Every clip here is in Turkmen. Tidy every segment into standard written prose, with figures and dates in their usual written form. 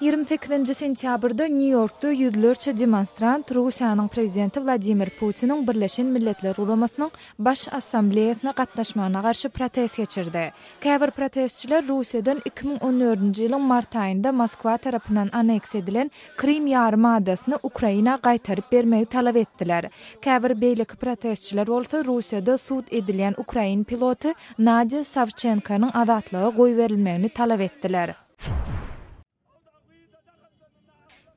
28-nji sentýabrda Nýu-Ýorkda ýüzlerçe demonstrant Russiýanyň prezidenti Wladimir Putiniň Birleşen Milletler Guramasynyň Baş Assambleýasyna gatnaşmagyna garşy protest geçirdi. Käbir protestçiler Russiýadan 2014-nji ýylyň mart aýynda Moskwa tarapyndan anneksiýa edilen Krym ýarym adasyny Ukraina gaýtaryp bermegi talap etdiler. Käbir beýleki protestçiler bolsa Russiýada sud edilýän ukrain piloty Nadýa Sawçenkonyň azatlyga goýberilmegini talap etdiler.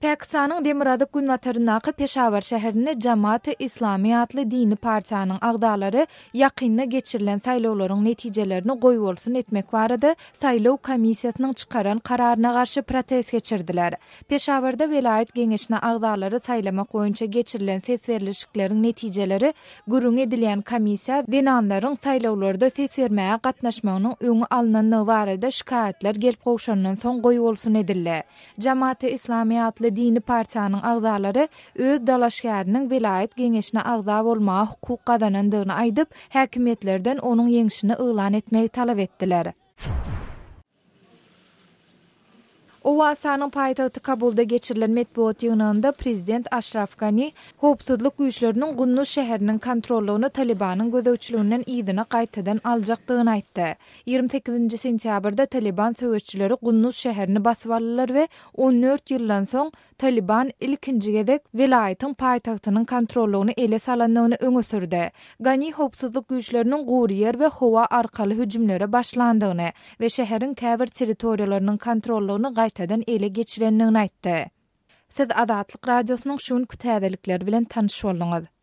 Pakistanyň demirgazyk-günbataryndaky Peşawar şäherinde Jamaat-e-Islami atly dini partiýanyň agzalary ýakynda geçirilen saýlawlaryň netijelerini goýbolsun etmek barada saýlaw komissiýasynyň çykaran kararyna garşy protest geçirdiler. Peşawarda welaýat geňeşine agzalary saýlamak boýunça geçirilen ses berlişikleriň netijeleri gürrüňi edilýän komissiýa zenanlaryň saýlawlarda ses bermäge gatnaşmagynyň öňi alnandygy barada şikaýatlar gelip gowşandan soň goýbolsun edildi. Jamaat-e-Islami atly dini partiýanyň agzalary öz dalaşgäriniň welaýat geňeşine agza bolmaga hukuk gazanandygyny aýdyp, häkimiýetlerden onuň ýeňşini yglan etmegi talap etdiler. Owganystanyň paýtagty Kabulda geçirilen metbugat ýygnagynda prezident Aşraf Gani howpsuzlyk güýçleriniň Gunduz şäheriniň kontrollygyny Talybanyň gözegçiliginden yzyna gaýtadan aljakdygyny aýtdy. 28-nji sentýabrda Talyban söweşçileri Gunduz şäherini basyp aldylar we 14 ýyldan soň Talyban ilkinji gezek welaýatyň paýtagtynyň kontrollygyny ele salandygyny öňe sürdi. Gani howpsuzlyk güýçleriniň gury ýer we howa arkaly hüjümlere başlandygyny we şäheriň käbir territoriýalarynyň kontrollygyny gaýtadan ele geçirendigini aýtdy. Siz Azatlyk Radiosynyň şu günki täzelikleri bilen tanyş bolduňyz.